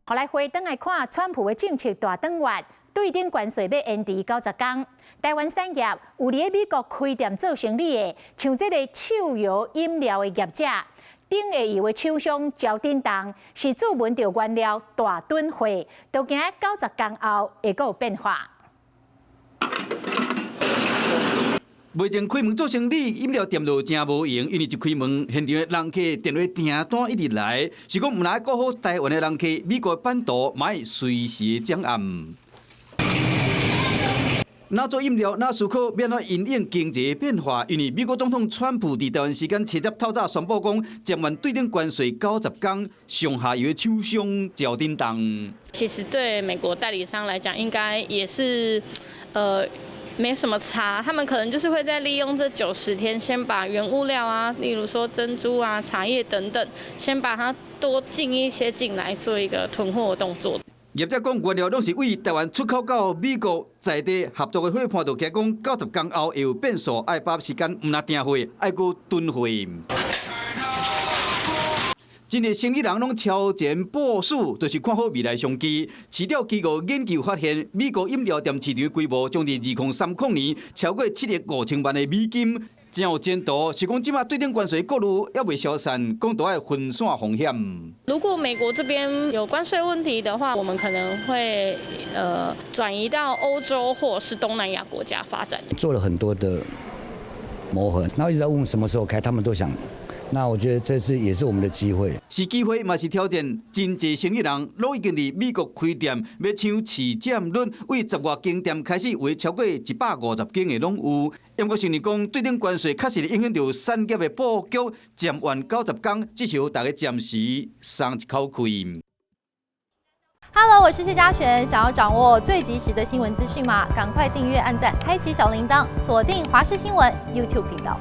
予來回轉來看，川普的政策大轉彎，對等關稅欲延遲90天。台灣產業有佇美國開店做生理的，像這個手搖飲料的業者，頂下游的廠商招振東是注聞著原料大囤貨，都驚90天後會閣有變化。袂前開門做生理，飲料店就誠無閒，因為一開門，現場的人客電話訂單一直來，是講毋但顧好台灣的人客，美國版圖嘛會隨時掌握。若做飲料，若思考欲按怎因應經濟變化，因為美國總統川普佇台灣時間七日透早宣布講，減緩對等關稅九十天，上下游的廠商招振東。其實對美國代理商來講，應該也是，沒什麼差，他們可能就是會再利用這90天，先把原物料啊，例如說珍珠啊、茶葉等等，先把它多進一些進來，做一個囤貨動作。業者講，原料攏是對台灣出口到美國在地合作的夥伴，就驚講九十天後會有變數，愛把握時間，毋但訂貨，愛閣囤貨。真濟生意人攏超前部署，就是看好未來商機。市調機構研究發現，美國飲料店市場規模將佇2030年超過7億5千萬的美金，真有前途。是講這馬對等關稅顧慮猶未消散，講都愛分散風險。如果美國這邊有關稅問題的話，我們可能會轉移到歐洲或是東南亞國家發展。做了很多的磨合，然後一直在問什麼時候開，他們都想。那我覺得這次也是我們的機會，是機會嘛是挑戰。真濟生意人攏已經佇美國開店，欲搶市佔率，對十外間店開始，有超過150間的攏有。毋過是你講對等關稅確實影響著產業的布局，暫緩90天，只是予大家暫時鬆一口氣。 Hello，我是謝嘉璇，想要掌握最及時的新聞資訊嗎？趕快訂閱、按讚、開啟小鈴鐺，鎖定華視新聞 YouTube 頻道。